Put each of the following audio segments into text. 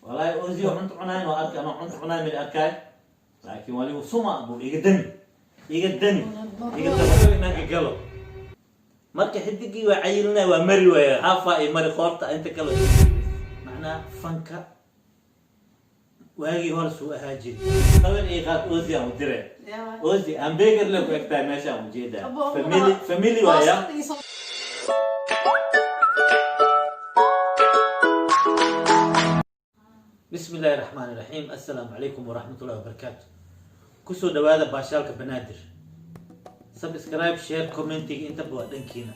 Wallaahi Ozzy oo cunto cunayn waa arkay, anoo cunto cunayn mid arkay, laakiin waligu suma buu iga dami, iga dami, iga dami inaan galo. Marka xidigii waa cayilinaya, waa mari waaya, haafaa i mari qoorta inta kale. Macnaha fanka waagii hore suu ahaa jiri. Sawir ii qaad, Ozzy aan u diray. Ozzy hamburger le ku egtahay meesha aan ujeedaa. Family, family waaya. Bismi illaahi raxmaani raxiim. Assalaamu calaykum waraxmatullahi wabarakaatu. Kusoo dhawaada Baashaalka Banaadir. Subscribe, share, commentiga intaba waa dhankiina.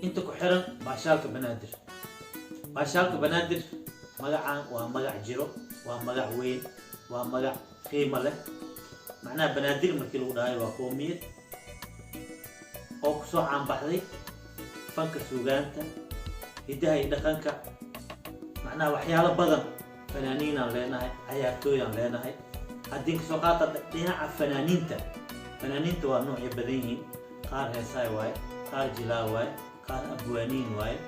Inta ku xiran Baashaalka Banaadir, Baashaalka Banaadir magacaan waa magac jiro, waa magac weyn, waa magac qiimo leh. Macnaha Banaadir markii lagu dhahayo waa qoomiyad oo kusoo caanbaxday fanka, suugaanta, hidaha iyo dhaqanka, macnaha waxyaalo badan. Fanaaniinaan leenahay, cayaartooyaan leenahay. Haddii kasoo qaata dhinaca fanaaniinta, fanaaniinta waa noocyo badan yihiin. Qaar heesaay waaye, qaar jilaa waaye, qaar abwaaniin waaye,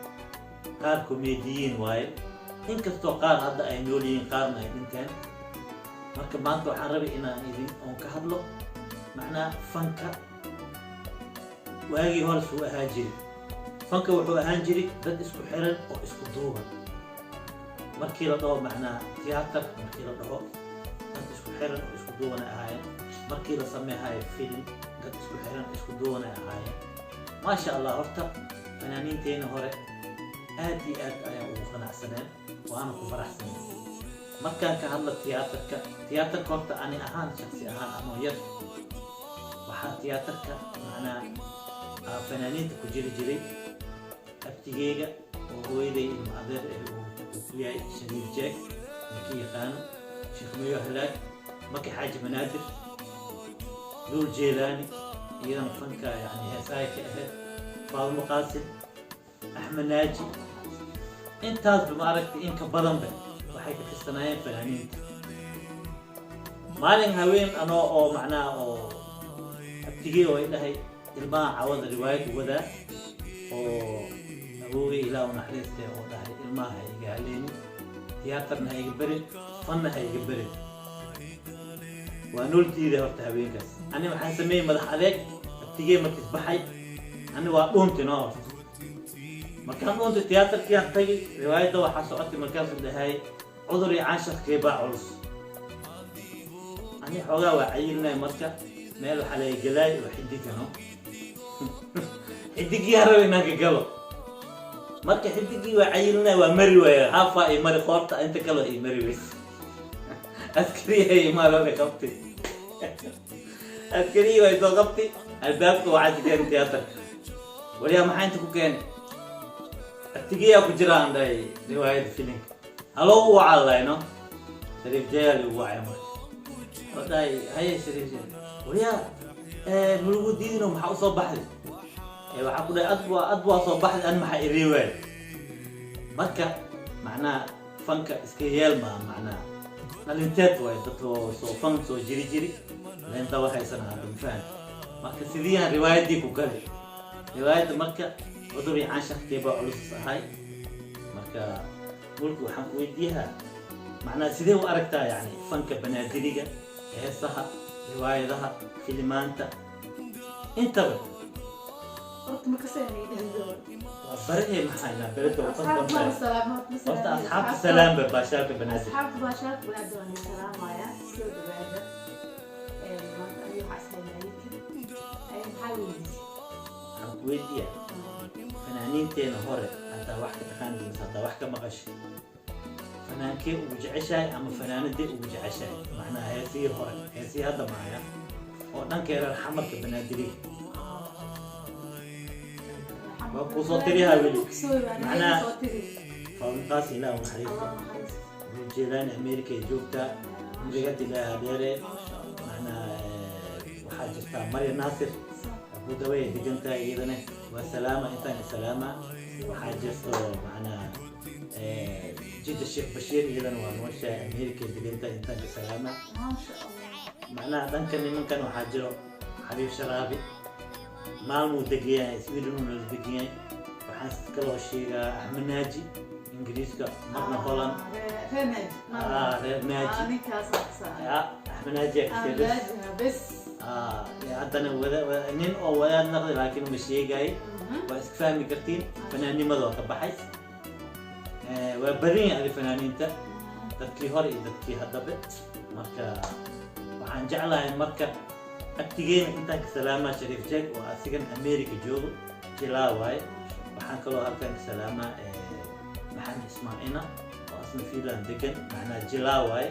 qaar komediyiin waaye, inkastoo qaar hadda ay nool yihiin, qaarna ay dhinteen. Marka maanta waxaan rabay inaan idin oon ka hadlo macnaha fanka waagii hore suu ahaan jiri. Fanka wuxuu ahaan jiray dad isku xiran oo isku duuban. Markii la dhaho macnaha tiyaatar, markii la dhaho, dad isku xiran oo isku duubanay ahaayeen. Markii la sameehayo film, dad isku xiran, isku duubanay ahaayeen. Maasha Allah, horta fanaaniinteena hore aad iyo aad ayaan ugu qanacsaneen, waana ku faraxsaneen. Markaan ka hadla tiyaatarka, tiyaatarka horta ani ahaan, shaksi ahaan, anoo yar, waxaa tiyaatarka macnaha fanaaniinta ku jiri jiray abtigeyga oo hooyaday ilma adeer eh uu ku yahay, Shariif Jeeg markii yaqaano, Sheekh Mayo Halaag, Maki Xaaji Manaadir, Luul Jeelaani, iyadana fanka yani heesahay ka ahayd, Faadumo Qaasim, Axmed Naaji. Intaasba ma aragtay, in ka badanba waxay ka tirsanaayeen fanaaniinta. Maalin haween anoo oo macnaha oo abtigey oo ay dhahay ilmaha cawada riwaayad wadaa, oo awoogay Ilaah u naxariistay oo dhahay ilmaha ha iga haleynin, tiyaatarna ha iga berin, fanna ha iga berin. Waa nool diiday horta haweenkaas. Ani waxaan sameeyey madax adeeg. Abtigey markiis baxay, ani waa dhuunti noo. Horta markaan dhuuntay tiyaatarkiaan tagay, riwaayadda waxaa socotay markaasuu dhahay "Cudur iyo caanshaqkee baa culus". Ani xoogaa waa cayilinay. Marka meel waxaa laga galaay oo xidigano, xidigiyaa raba inaan ka galo. Marka xidigii waa cayilinay, waa mari waaya, haafaa i mari qoorta, inta kale i mari weys. Askariya imaadada qabtay, askariyii way soo qabtay, albaabka waxaa keenay tiyaatarka. "Waryaa, maxaa inta ku keenay?" "Abtigiyaa ku jira," aan dhahay, "riwaayadda filimka haloo u wacaa." Shariif Jayaal igu wacay. Marka oo dhahay, "Haye Shariif Jayal, waryaa, malagu diidino, maxaa usoo baxday?" Waxaa ku dhahay, "Ad waa soo baxday, an maxaa irii waay?" Marka macnaha fanka iska yeel maa, macnaha dhalinteed waay. Dadka oo soo fan soo jiri jiri leen daba haysana hadda ma fahan. Marka sidii aan riwaayaddii ku galay, riwaayadda marka "Cudur iyo Caanshaqkee baa culus" ahay. Marka Mulki, waxaan ku weydiiyaa macnaha sidee u aragtaa yani fanka banaadiriga, heesaha, riwaayadaha, filimaanta intaba? Horta ma kaseenay dhehdoon. Waa barahee, maxaa inaa berada Asxaabta ma salaamo? Horta asxaabta salaamba, Baashaalka Banaadir. Asxaabta Baashaalka Banaadir waan salaamaya, soo dhawaada. Maanta aniga waxaa ishaynaa maxaa weydiisay? Waxaan ku weydiiyaa fanaaniinteena hore haddaa wax ka taqaanid mise haddaa wax ka maqashay, fanaankee ugu jeceshahay ama fanaanadee ugu jeceshahay, macnaha heesihii hore, heesihii hadda maaya, oo dhanka reer Xamarka banaadiriga? Waa kuu soo tiriyaa weli. Macnaha Faadintaas Ilaah u naxariisto. Jeelaani America ay joogtaa, cumrigad Ilaah dheere. Macnaha waxaa jirtaa Marya Naasir, Abu Dhabi ay degan tahay, iyadana waa salaama, intaan salaama. Waxaa jirto macnaha Jidda Sheekh Bashiir, iyadana waa nooshahay, America ay degan tahay, intaan ka salaama. Macnaha dhanka nimankan waxaa jiro Xabiib Sharaabi, Maalmuu degan yahay, Sweden uu nala degan yahay. Waxaan kaloo sheegaa Axmed Naaji. Ingiriiska, marna Holland. Reer Naaji. Reer Naaji. Ninkaas saa. Ya, Axmed Naaji aa bes. Bes. Haddana nin oo wadaad naqday, laakiin uma sheegay, waa iska fahmi kartiin. Fanaannimada waa ka baxay. Waa badan yahay fanaaniinta, dadkii hore iyo dadkii haddabe. Marka waxaan jeclahay, marka agtigeena intaan ka salaamaa Shariif Jack oo asigan America joogo, jilaa waaye. Waxaan kaloo halkan ka salaamaa Maxamed Ismaacina oo asna Finland degan, macnaa jilaa waaye.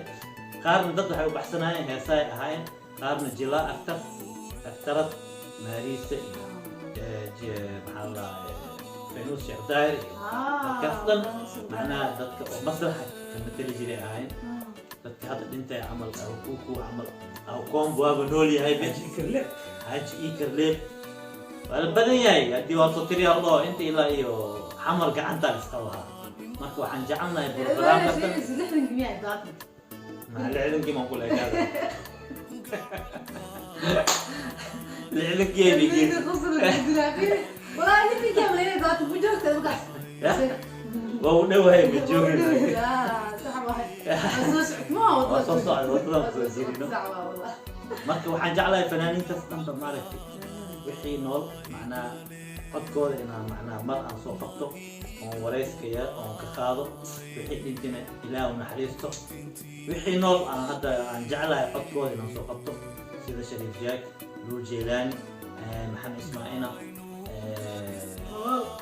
Qaarna dad waxay u baxsanaayeen heesaay ahaayeen, qaarna jilaa, actor, actarad Maariisa iyo maxaa la dhahaa, Faynuus Sheekh Daahir iyo dadkaas dhan, macnaha dadka oo masraxa ka matali jiray ahaayeen. Dadka hadda dhintay camal, Awkuku camal, Awkoomb waaba nool yahay be. Xaaji Iikarleeb waa la badan yahay. Haddii waa soo tiriyaa loo inta ilaa iyo Xamar gacantaa la iska lahaa. Marka waxaan jecelnahay programka dhan. 60-kii miyaa daatan? Maxaa 60-kii maan ku leekaada? 60-kii ay bigeen. Walaa 60-kii amaleynay daatan ku joogta markaas. Waa u dhowahay, ma joogin. Waa soo socda, waddadan kusoo jirino. Marka waxaan jeclahay fanaaniintaas dhanba, maaragtay, wixii nool, macnaa codkooda inaan macnaa mar aan soo qabto oon warayskaya oon ka qaado. Wixii dhintina Ilaah u naxariisto. Wixii nool aan hadda aan jeclahay codkooda inaan soo qabto, sida Shariif Jack, Luul Jeylaani, Maxamed Ismaacina,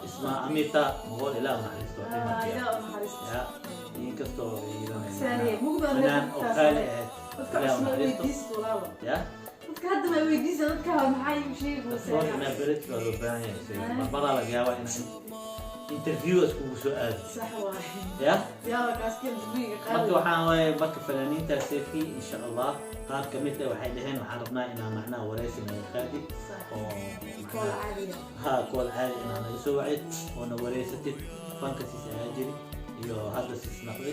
Ismaa Amita Mogool, Ilaah u naxariisto, waa dhimatay ya, inkastoo iyadana fanaan oo qaali ahayd, Ilaah u naxariisto ya. Dadka hadda ma weydiisa, dadka maxaa igu sheegi? Dadka inaa beledka waa loo baahan yahay. Marmaraa laga yaabaa inaa interview iskugu soo aado. Sax waay. Ya. Yaaba kaas kan guriga. Marka qaadi. Waxaan waaye, marka fanaaniintaas insha Allah qaar ka mid ah waxay dhaheen waxaan rabnaa inaa macnaha waraysi naga qaadid oo call macnaha caadiga. Ha, call caadi inaa naga soo wacid oo na wareysatid, fanka siis ahaa jiri iyo hadda siis naqdi,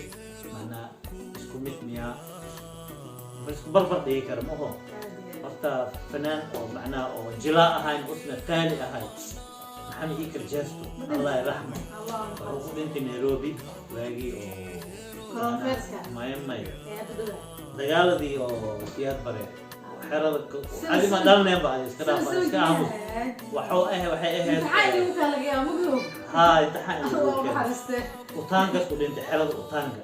macnaa isku mid miyaa? Ma isku barbar dhigi kara ma oho. Horta fanaan oo macnaha oo jilaa ahayn, usna qaali ahayn, Maxamed Iikar Jesto, Allah raxmo, Allah. Wuxuu ku dhintay Nairobi waagii oo Coronaviruska. Maya, maya. Ee hadda dhowa. Dagaaladii oo Siyaad Bare xerada adi ma dhalaneen ba, iska dhaaf, iska aamus. Waxuu ah waxay ahayd Imtixaan igu kaa laga yaaba mugdo. Ha, imtixaan igu Allah keenay. Naxariiste. Utaangas ku dhintay, xerada Utaanga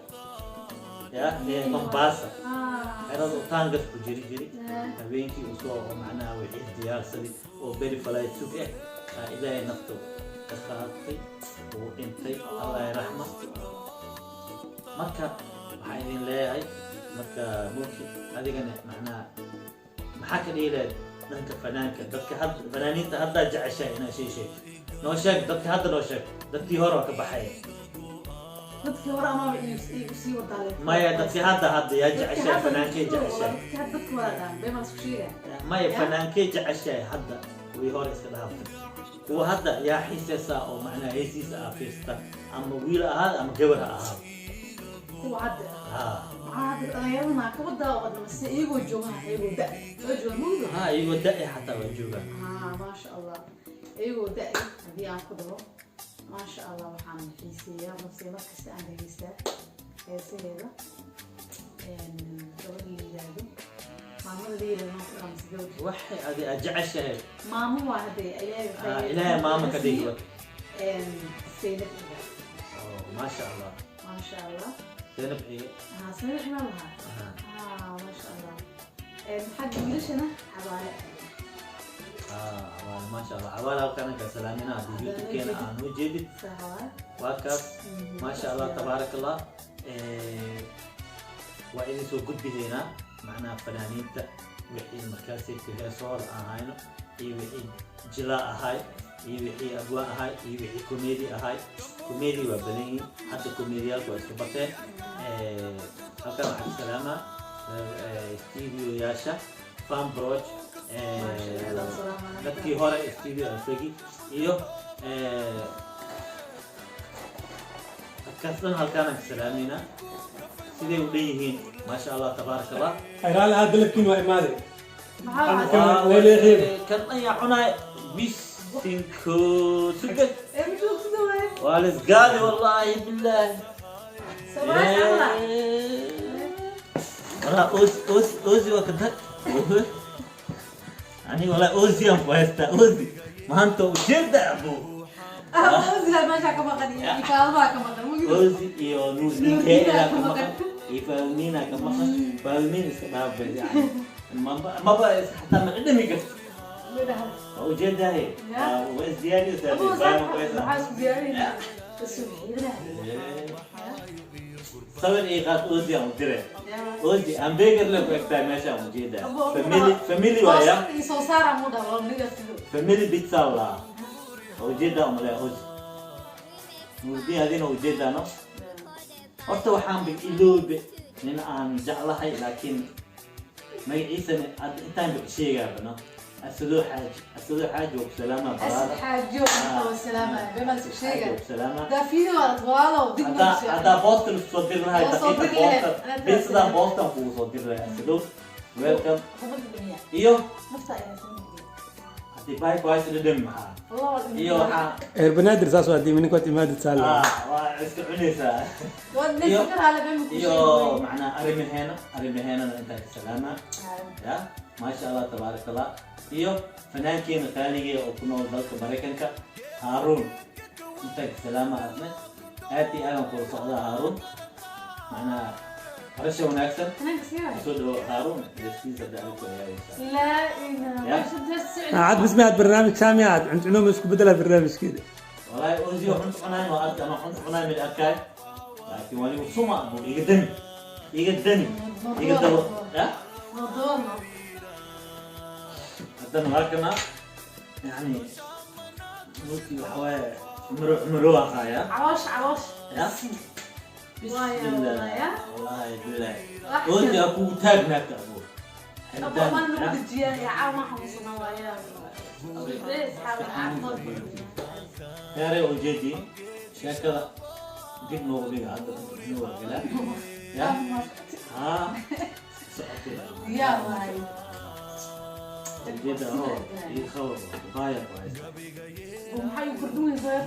ya ee Mombasa, xerada Utaangas ku jiri jiri. Habeenkii uu soo macnaha wixii diyaarsaday oo beri flight sug eh aa Ilaahay nafta ka qaatay, uu dhintay, Allah raxma. Marka waxaan idin leeyahay, marka Mulki, adigana macnaha maxaa ka dhihi lahayd dhanka fanaanka, dadka had fanaaniinta haddaa jeceshahay inaa shay sheegto? Noo sheeg dadka hadda, noo sheeg dadkii hore oo ka baxaya. Dadkii hore amaaba igu sii wadaa. Maya, dadkii hadda, hadda yaa jeceshahay? Fanaankee jeceshahay? Dadka hore dhaan been baan isku sheegaya. Maya, fanaankee jeceshahay hadda? Kuwii hore iska dhaaftay, kuwa hadda yaa xiiseysaa oo macnaha heesiisa aa fiirsta, ama wiil ahaada ama gabar ha ahaado? Kuwa hadda? Ha. Maxaa hadda dhallinyaradana ka wadaa wadna mase iyagoo joogaan, iyagoo da soo jooga mugdo? Ha, iyagoo da' xataa waa joogaan. Haa, maasha Allah, iyagoo da haddii aan ku dhaho, maasha Allah, waxaan xiiseeyaa balse markasta aan dhegeystaa heesaheeda gabadha la yiraahdo, maamada la yiraahdo, maan ku dhahaa mise gabadha? Waxay adi aad jeceshahay. Maamo waa hadde Ilaahay. Ilaahay maamo ka dhigi. Saynab Iga. Oh, maasha Allah. Maasha Allah. Zainab Cige. Haa, Saynab Iga lahaa. Haa, maasha Allah. Xagga wiilashana Cabaale. Cawaale, maasha Allah, Cawaale halkan ka salaamina haddii YouTube-keena aan u jeedid. Sax waay. Waa kaas, maasha Allah, tabaarak Allah. Waa idin soo gudbihaynaa macnaha fanaaniinta wixii markaasay heesooda aan hayno iyo wixii jilaa ahay iyo wixii abwaan ahay iyo wixii comedy ahay. Comedy waa badan yihiin hadda, comediyaalku waa iska bateen. Halkan waxaan ka salaamaa studioyaasha Fanbroch, dadkii hore studio Alfegi iyo dadkaas dhan halkaanaan ka salaameynaa siday u dhan yihiin, maasha Allah, tabaaraka Allah. Khayraal aad dalabkiin waa imaaday. Maxaa? Leeleexeeda. Kan ayaa cunaay bisinko suga. Ee ma joogtida waaye. Waa la isgaadi, wallaahi bilaahi. Surprise camal. Walaa Ozi, Ozi, Ozi waa ka dar aniga. Walaa Ozi aan ku haystaa. Ozi maanta ujeeda abu. Ozigaa meesha ka maqan iyo Faadumaa ka maqan. Ozi iyo Nuurdiin. Nuurdiin Keela ka ka maqan. maqan iyo Faalmiina ka maqan. Faalmiin iska dhaafay, yani maba xataa ma dhadhami karto. Waa ujeedahay. Ya. Waa isdiyaariyeysaa. Abu maxaa isku diyaarinaysaa? Isku xiidanaya. Sawir ii qaad, Ozi aan u diray. Ozi hamburger le ku egtahay meesha aan ujeedaa. Family, family waaya. Soo saara mu dhaho niga sido. Family pizza la waa ujeedaa umalaya. Ozi, Nuurdiin, adina ujeedaa no. Horta waxaan ba iloobe nin aan jeclahay, laakiin magaciisana hadda intaan ba ka sheegaaba no. Asadoo Xaaji, Asadoo Xaaji, waa ku salaamaa. Asad Baraada Xaajo waa salaama bema isku sheega. Xaaji waa ku salaamaa. Daafiyada waa walaalo dig. Haddaa boosta laisku soo diri lahay. Waa soo daqiiqa diri lahayd. boosta Anaa bisadan boostan kugu soo diri lahay. Asadow, welcome. Iyo nafta ayaa soo haddii baay ku hayso dhadhami maxaa wallah. Iyo waxaa Reer Banaadir saas waa dii ninka timaadid saal. Ah, waa iska cunaysaa. Waad leeyahay hale bema ku iyo sheegay. Macnaa arrimaheena, arrimaheenana intaan ka salaamaa. Ya maasha Allah, tabaaraka Allah. Iyo fanaankeena qaaligee oo ku nool dalka Maraykanka, Haaruun, intaan ka salaama asne. Aad iyo aadan kula socdaa, Haaruun. Macnaha barasha wanaagsan. Fanaanka sii waay. Kusoo dhawo Haaruun, heestiisa dacwo yaayaysaa. Laa ilaaha. Ya. عاد بس ما برنامج سامي عاد عند علوم isku bedela barnaamijkeeda. Walahi Ozi waxaan cunayn waa arka, ama waxaan cunayn mid arkay, laakiin waa ligu suma buu iga dami, iga dami, iga dabo ya. Madonna. Haddana waa kana, yani nuuti waxa waaye cumro cumro waa Caloosh, caloosh. Ya. Waaya, Bismillah. waaya. Wallahi billahi. Wax Ozi aa kugu taagnaata abu. Abu waan lagu dejiyaa ya caawa ma xanuunsanaa waaya. Asxaab caafimaad. Yaare ujeedi sheekada dib noogu dhiga hadda inuu wargelaa ya ha socotay. Diyaar waay. Ujeeda oo ii khawar baaya ku haysta. Maxay u kordhinaysaa?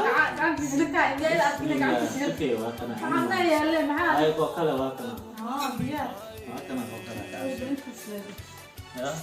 Gacantiisa la kaa ilaa arkina gacantiisa. Okay, waa kana. Maxaa taa yaale maxaa? Ay, koo kale waa kana. Ah, diyaar. Waa kana koo kale ya. Intaas leedahay.